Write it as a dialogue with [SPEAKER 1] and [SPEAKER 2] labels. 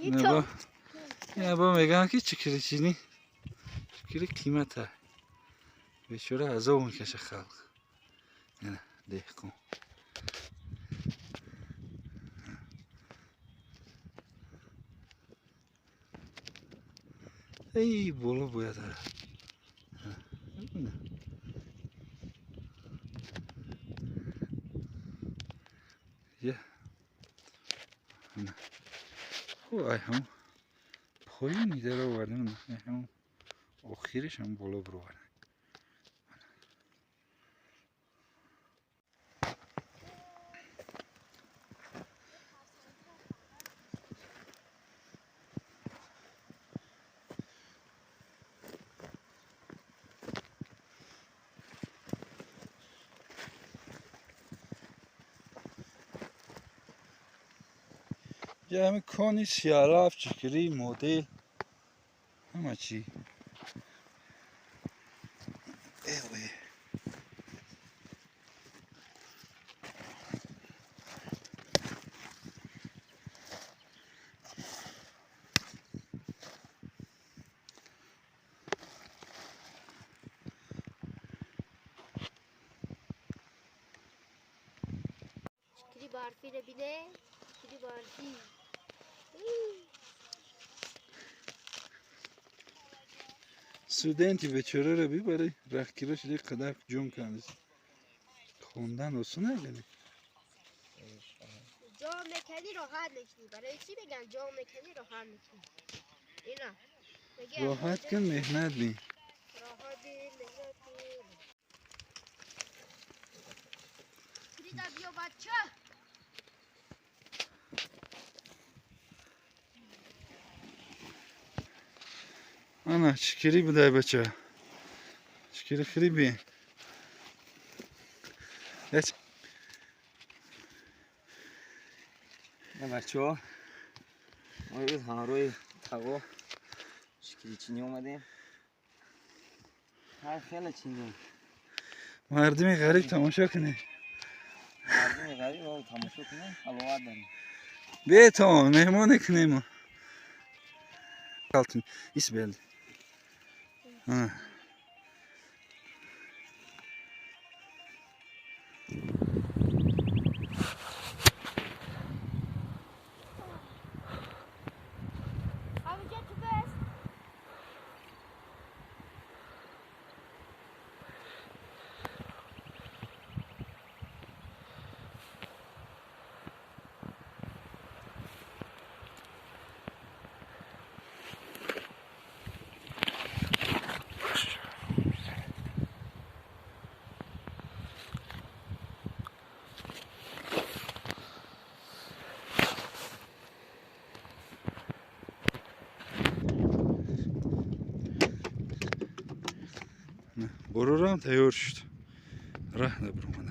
[SPEAKER 1] Ина ба мегӯям, ки чикиричини чикири қимата, бечора азоб мекаша халқ. Ина деҳқон. Эй, боло бояд. Я ай ҳам поёни даровардем, ҳам охириш ҳам боло бировардем. Я ҳами кони сиараф, чикири, модел, ҳама чӣ. Эве.
[SPEAKER 2] Чикири барфиро бине, чикири барфӣ.
[SPEAKER 1] Студенти бечораро бибари, раҳкира шуди, қадар ҷон кардист. Хондан осон агани.
[SPEAKER 2] Ҷо мекунӣ, роҳат мекунӣ. Барои чӣ меган ҷо мекунӣ, роҳат мекунӣ? Ина.
[SPEAKER 1] Роҳат кун, меҳнат бин.
[SPEAKER 2] Роҳат бин, меҳнат бин. Фрида, биё, бача.
[SPEAKER 1] Ана чикири будай, бача. Чикири хири бин.
[SPEAKER 3] Бачаҳо, мо имрӯз ҳамроҳи тағо чикиричинӣ омадем. Ҳар хеле чиндем.
[SPEAKER 1] Мардуми ғариб тамошо кунед.
[SPEAKER 3] Мардуми ғариб тамошо кунем, ҳаловат дарем.
[SPEAKER 1] Бетон меҳмоне кунем. Ис белди.
[SPEAKER 2] Ҳаминҷа ту бест.
[SPEAKER 1] Борорам тайёр шуд. Раҳ набуромад.